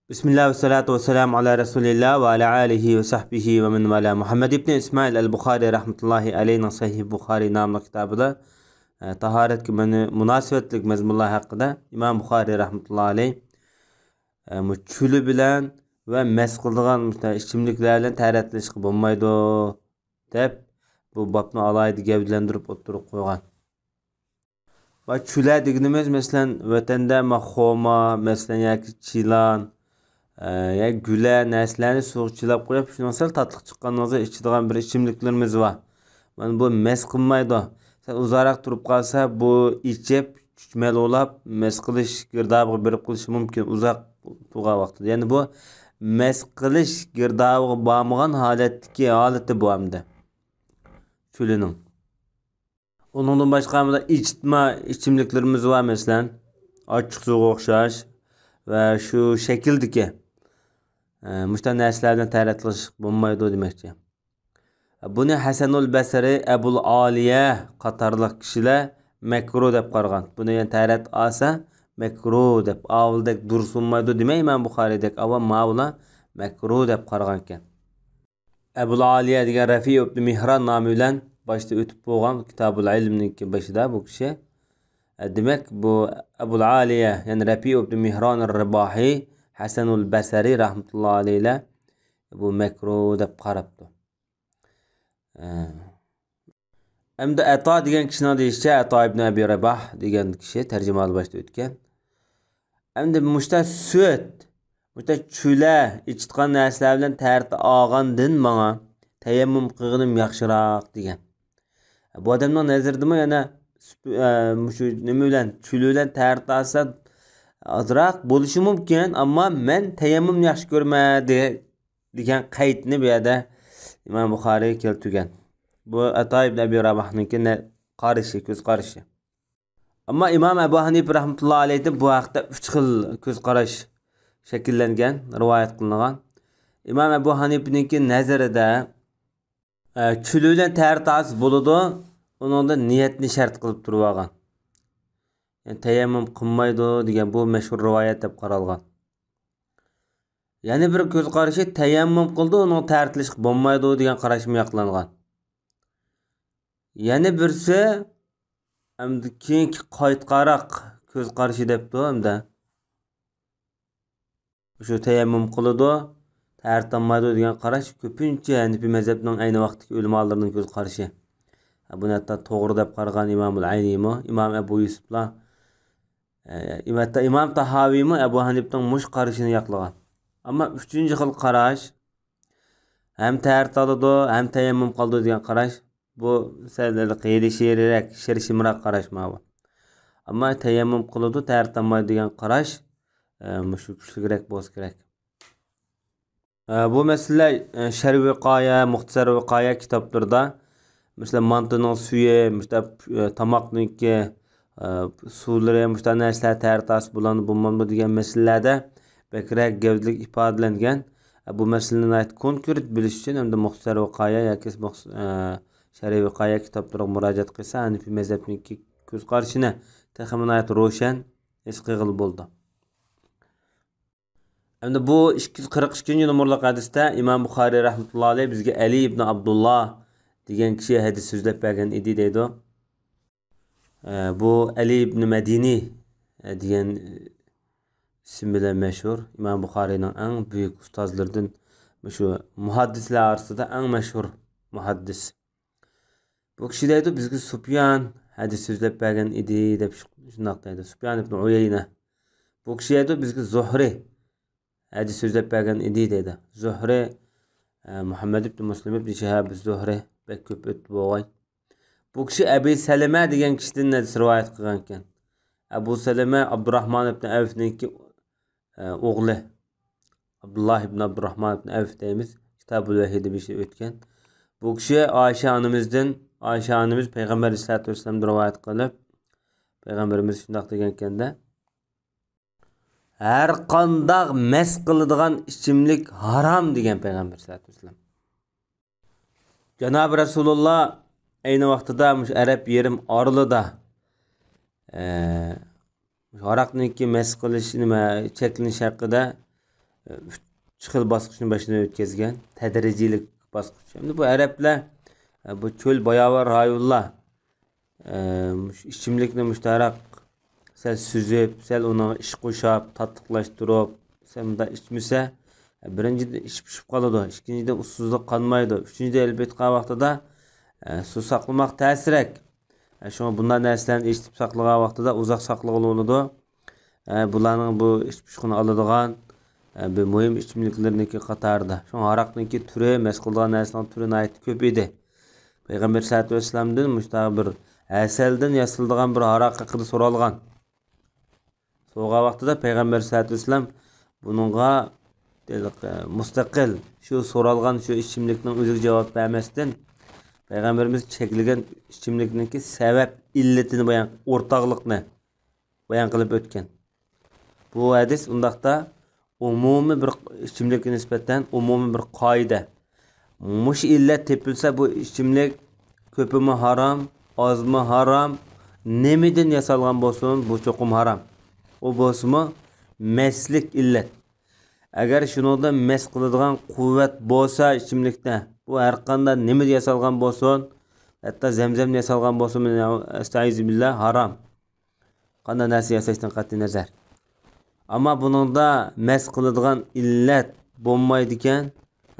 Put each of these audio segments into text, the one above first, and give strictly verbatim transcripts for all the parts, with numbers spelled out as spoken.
بىسمىللا ۋەسسالاتۇ ۋەسسالامۇ ئالا رەسۇلىللا ۋە ئالا ئالىھى ۋە سەھبىھى ۋە مەن ۋالا. مۇھەممەد ئىبنى ئىسمائىل ئەل بۇخارى رەھمەتۇللاھى ئەلەيھىنىڭ سەھىھ بۇخارى ناملىق كىتابىدا، ئە، تاھارەتكە مۇناسىۋەتلىك مەزمۇنلار ھەققىدە ئىمام بۇخارى رەھمەتۇللاھى ئەلەيھ، ئە، مۇ چۈلە بىلەن ۋە مەس قىلىدىغان مۇشۇنداق ئىچىملىكلەر بىلەن تەھارەتلىنىشقا بولمايدۇ دەپ، بۇ بابنى ئالاھىدە گەۋدىلەندۈرۈپ ئوتتۇرىغا قويغان. ۋە چۈلە دېگىنىمىز، مەسىلەن، ۋەتەندە ما خورما، مەسىلەن، ياكى چىلان، ئە، يا گۈلە نەرسىلەرنى سۇغا چىلاپ قويۇپ، شۇنىڭ سەل تاتلىق چىققاندىن كېيىن ئىچىدىغان بىر ئىچىملىكلىرىمىز بار. مانا بۇ مەس قىلمايدۇ. سەل ئۇزاقراق تۇرۇپ قالسا، بۇ ئىچىپ، چۈچۈمەل بولاپ، مەس قىلىش گىردابىغا بېرىپ قېلىشى مۇمكىن، ئۇزاق تۇرغان ۋاقتىدا. يەنى بۇ مەس قىلىش گىردابىغا بارمىغان ھالەتتىكى ھالىتى بۇ ئەمدى چۈلىنىڭ. ئۇنىڭدىن باشقا مۇنداق ئىچىتما ئىچىملىكلىرىمىز بار، مەسىلەن، ئاچچىق سۇغا ئوخشاش ۋە شۇ شەكىلدىكى، ئە، مۇشۇنداق نەرسىلەر بىلەن تەھارەت قىلىش بولمايدۇ دېمەكچى. بۇنى ھەسەنۇل بەسرى، ئەبۇل ئالىيە قاتارلىق كىشىلەر مەكرۇھ دەپ قارىغان. بۇنى، يەنى، تەھارەت ئالسا مەكرۇھ دەپ، ئاۋۇلدەك دۇرۇس بولمايدۇ دېمەي، ئىمام بۇخارىيدەك ئاۋام ماۋۇلار مەكرۇھ دەپ قارىغانىكەن. ئەبۇل ئالىيە دېگەن رەفىئ ئىبن مىھران نامى بىلەن باشتا ئۆتۈپ بولغان كىتابۇل ئىلمنىڭكى باشىدا بۇ كىشى. ئە، دېمەك، بۇ ئەبۇل ئالىيە، يەنى رەفىئ ئىبن مىھران رىباھى ھەسەنۇل بەسرى رەھمەتۇللا ئەلەيھىلەر بۇ مەكرۇھ دەپ قاراپتۇ. ئە، ئەمدى ئەتا دېگەن كىشىنىڭ دېيىشىچە، ئەتا ئىبن ئەبى رەباھ دېگەن كىشى تەرجىمىھالى باشتا ئۆتكەن. ئەمدى مۇشتا سۈت، مۇشتا چۈلە ئىچىدىغان نەرسىلەر بىلەن تەھارەت ئالغاندىن ماڭا تەيەممۇم قىلغىنىم ياخشىراق دېگەن. بۇ ئادەمنىڭ نەزىرىدىمۇ يەنە سۈت، ئە، مۇشۇ نېمە بىلەن، چۈلە بىلەن تەھارەت ئالسا ئازراق بولۇشى مۇمكىن، ئەمما مەن تەيەممۇمنى ياخشى كۆرىمەن دېگەن دېگەن قەيتنى بۇ يەردە ئىمام بۇخارىي كەلتۈرگەن. بۇ ئەتا ئىبن ئەبى راباھنىڭكى نە-، قارىشى، كۆز قارىشى. ئەمما ئىمام ئەبۇ ھەنىپە رەھمەتۇللا ئەلەيھتىن بۇ ھەقتە ئۈچ خىل كۆز قاراش شەكىللەنگەن، رىۋايەت قىلىنغان. ئىمام ئەبۇ ھەنىپىنىڭكى نەزىرىدە، ئە، چۈلە بىلەن تەھارەت ئالسا بولىدۇ، ئۇنىڭدا نىيەتنى شەرت قىلىپ تۇرۇۋالغان. يەنى تەيەممۇم قىلمايدۇ دېگەن بۇ مەشھۇر رىۋايەت دەپ قارالغان. يەنە بىر كۆز قارىشى تەيەممۇم قىلدى، ئۇنىڭ تەھارەتلىشىشقا بولمايدۇ دېگەن قاراشمۇ ياقلانغان. يەنە بىرسى ئەمدى كېيىنكى قايتقاراق كۆز قارىشى دەپتۇ ئەمدى. شۇ تەيەممۇم قىلىدۇ، تەھارەت ئالمايدۇ دېگەن قاراش كۆپىنچە ھەنىپىي مەزھەپنىڭ ئەينى ۋاقىتتىكى ئۆلىمالىرىنىڭ كۆز قارىشى. بۇنى ھەتتا توغرا دەپ قارىغان ئىمامۇل ئەينىيمۇ، ئىمام ئەبۇ يۈسۈپلا، ئە، ھەتتا ئىمام تاھاۋىمۇ ئەبۇ ھەنىپىنىڭ مۇشۇ قارىشىنى ياقلىغان. ئەمما ئۈچىنچى خىل قاراش، ھەم تەھارەت ئالىدۇ، ھەم تەيەممۇم قىلىدۇ دېگەن قاراش، بۇ سەل ھېلىقى ھىيلە-شىرىرەك، شىرشىمراق قاراش ماۋۇ. ئەمما تەيەممۇم قىلىدۇ، تەھارەت ئالمايدۇ دېگەن قاراش، ئە، مۇشۇ كۈچلۈكرەك بولسا كېرەك. ئە، بۇ مەسىلە، ئە، شەرھ ۋىقايە، مۇختەسەر ۋىقايە كىتابلىرىدا، مەسىلەن، مانتىنىڭ سۈيى، مۇشۇنداق، ئە، تاماقنىڭكى، ئە، سۇلىرى، مۇشۇنداق نەرسىلەر تەھارەت ئالسا بولامدۇ، بولمامدۇ دېگەن مەسىلىلەردە بەكرەك گەۋدىلىك ئىپادىلەنگەن. ئە، بۇ مەسىلىنى ناھايىتى كونكرېت بىلىش ئۈچۈن ھەمدە مۇختەسەر ۋىقايە ياكى مۇخ-، ئە، شەرھ ۋىقايە كىتابلىرىغا مۇراجىئەت قىلسا، ھەنىپىي مەزھەپنىڭكى كۆز قارىشىنى تېخىمۇ ناھايىتى روشەن ھېس قىلغىلى بولىدۇ. ئەمدى بۇ ئىككى يۈز قىرىق ئىككىنچى نومۇرلۇق ھەدىستە ئىمام بۇخارىي رەھمەتۇللا ئەلەيھ بىزگە ئەلى ئىبن ئابدۇللا دېگەن كىشى ھەدىس سۆزلەپ بەرگەن ئىدى دەيدۇ. ئە، بۇ ئەلى ئىبن مەدىنى، ئە، دېگەن ئىسىم بىلەن مەشھۇر. ئىمام بۇخارىينىڭ ئەڭ بۈيۈك ئۇستازلىرىدىن، مۇشۇ مۇھەددىسلەر ئارىسىدا ئەڭ مەشھۇر مۇھەددىس. بۇ كىشى دەيدۇ، بىزگە سۇپيان ھەدىس سۆزلەپ بەرگەن ئىدى دەپ شۇ-، شۇنداق دەيدۇ. سۇپيان ئىبن ئۇيەينە. بۇ كىشى دەيدۇ، بىزگە زۇھرى ھەدىس سۆزلەپ بەرگەن ئىدى دەيدۇ. زۇھرى، ئە، مۇھەممەد ئىبن مۇسلىم ئىبن شىھاب زۇھرى بەك كۆپ ئۆتتى بولغاي. بۇ كىشى ئەبى سەلىمە دېگەن كىشىدىن ھەدىس رىۋايەت قىلغانىكەن. ئەبۇ سەلىمە ئابدۇراھمان ئىبن ئەۋفنىڭكى، ئە، ئوغلى. ئابدۇللا ئىبن ئابدۇراھمان ئىبن ئەۋف دەيمىز. كىتابۇل ۋەھىدە بېشى ئۆتكەن. بۇ كىشى ئائىشە ئانىمىزدىن، ئائىشە ئانىمىز پەيغەمبەر ئەلەيھىسسالاتۇ ۋەسسالامدىن رىۋايەت قىلىپ، پەيغەمبىرىمىز شۇنداق دېگەنكەندە، ھەر قانداق مەس قىلىدىغان ئىچىملىك ھارام دېگەن پەيغەمبەر ئەلەيھىسسالاتۇ ۋەسسالام. جانابى رەسۇلۇللا ئەينى ۋاقتىدا مۇشۇ ئەرەب يېرىم ئارىلىدا، ئە، ھاراقنىڭكى مەس قىلىش، نېمە، چەكلىنىش ھەققىدە، ئۈچ خىل باسقۇچنى باشتىن ئۆتكۈزگەن، تەدرىجىيلىك باسقۇچ. ئەمدى بۇ ئەرەبلەر، ئە، بۇ چۆل باياۋان رايونلار، ئە، مۇش-، ئىچىملىكنى مۇشتاراق سەل سۈزۈپ، سەل ئۇنىڭغا ئىش قوشاپ، تاتلىقلاشتۇرۇپ، سەل مۇنداق ئىچمىسە، بىرىنچىدىن، ئىچى پىشىپ قالىدۇ، ئىككىنچىدىن، ئۇسسۇزلۇق قانمايدۇ، ئۈچىنچىدىن، ئېلىپ ئېيتقان ۋاقتىدا، ئە، سۇ ساقلىماق تەسرەك. ئە، شۇڭا بۇنداق نەرسىلەرنى ئىشلىتىپ ساقلىغان ۋاقتىدا ئۇزاق ساقلىغىلى بولىدۇ. ئە، بۇلارنىڭ بۇ ئىچ پۇشۇقىنى ئالىدىغان، ئە، بىر مۇھىم ئىچىملىكلىرىنىڭكى قاتارىدا. شۇڭا ھاراقنىڭكى تۈرى، مەست قىلىدىغان نەرسىنىڭ تۈرى ناھايىتى كۆپ ئىدى. پەيغەمبەر سەللەللاھۇ ئەلەيھى ۋەسەللەمدىن مۇشۇنداق بىر ھەسەلدىن ياسىلىدىغان بىر ھاراق ھەققىدە سورالغان. سورىغان ۋاقتىدا پەيغەمبەر سەللەللاھۇ ئەلەيھى ۋەسەللەم بۇنىڭغا، دېدۇق، ئە، مۇستەقىل، شۇ سورالغان شۇ ئىچىملىكنىڭ ئۆزىگە جاۋاب بەرمەستىن، پەيغەمبىرىمىز چەكلىگەن ئىچىملىكنىڭكى سەۋەب ئىللىتىنى بايان، ئورتاقلىقنى بايان قىلىپ ئۆتكەن. بۇ ھەدىس ئۇنداقتا ئومۇمىي بىر ئىچىملىككە نىسبەتەن ئومۇمىي بىر قائىدە. مۇشۇ ئىللەت تېپىلسا، بۇ ئىچىملىك كۆپىمۇ ھارام، ئازمۇ ھارام، نېمىدىن ياسالغان بولسۇن، بۇ چوقۇم ھارام. ئۇ بولسىمۇ مەستلىك ئىللەت. ئەگەر شۇنىڭدا مەست قىلىدىغان قۇۋۋەت بولسا ئىچىملىكتە، بۇ ھەرقانداق نېمىدە ياسالغان بولسۇن، ھەتتا زەمزەمدە ياسالغان بولسىمۇ، ئەستەئىزۇبىللا، ھارام. قانداق نەرسە ياساشتىن قەتئىينەزەر. ئەمما بۇنىڭدا مەست قىلىدىغان ئىللەت بولمايدىكەن،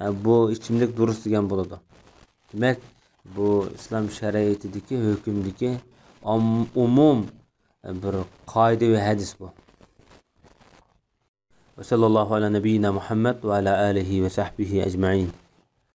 ھە، بۇ ئىچىملىك دۇرۇس دېگەن بولىدۇ. دېمەك، بۇ ئىسلام شەرىئىتىدىكى ھۆكۈمدىكى ئام-، ئومۇم بىر قائىدە ۋە ھەدىس بۇ. وصلى الله على نبينا محمد وعلى آله وصحبه أجمعين.